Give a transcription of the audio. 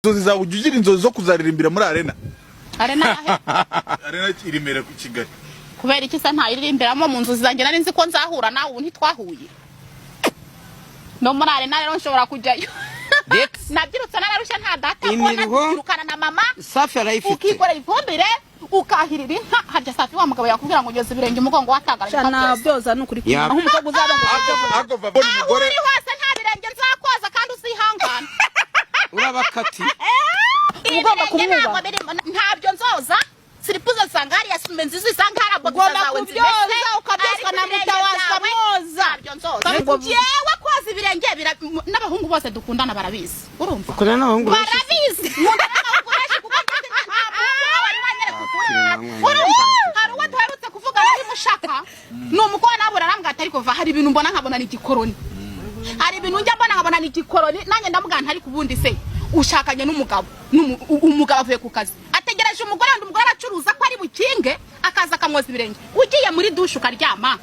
Inzozi zawe, ujya ugira inzozi zo kuzaririmbira muri arena? Arena he? Arena i Remera ku Kigali. Kubera iki se ntayiririmbiramo? Mu nzozi zanjye nari nzi ko nzahura nawe, ubu ntitwahuye. No muri arena rero nshobora kujyayo. Rex. Nabyirutse nararushye, nta data mbona. Imiruho. Tukirukana na mama. Safi arayifite. Ukikorera ifumbire, ukahirira inka. Harya Safi, wa mugabo yakubwira ngo nyoza ibirenge, umugongo watangara. Shana byoza ni ukuri. Ya. Aho umukobwa uzaba Ako babona Aho umugore uri hose nta birenge nzakoza, kandi uzihangana. Urabakati. Ugomba Ibirenge kumwubaha. ntabwo birimo, ntabyo nzoza. Siripuzo nsanga hariya, sume nziza usanga hariya, bogisa Ugomba zawe kubyoza, nzimese, ukabyozwa ariko na ibirenge Mutabazi byawe ukamwoza. ntabyo nzoza. Ngo- Jewe koza ibirenge n'abahungu bose dukundana barabizi, urumva? Ukundana n'abahungu benshi? Barabizi, nkunda n'abahungu benshi, kuko mfite nta muhungu umwe wari wanyereka ukuri, urumva? Hari uwo duherutse kuvugana w'imushaka, ni umukobwa nawe, arambwira ati: "Ariko va, hari ibintu mbona nkabona ni igikoroni, hari ibintu njya mbona nkabona ni igikoroni." Nanjye ndamubwira nti: "Ariko ubundi se ushakanye n'umugabo, umugabo avuye ku kazi, ategereje umugore wundi, umugore aracuruza ko ari bukinge, akaza akamwoza ibirenge, ugiye muri dushe ukaryama."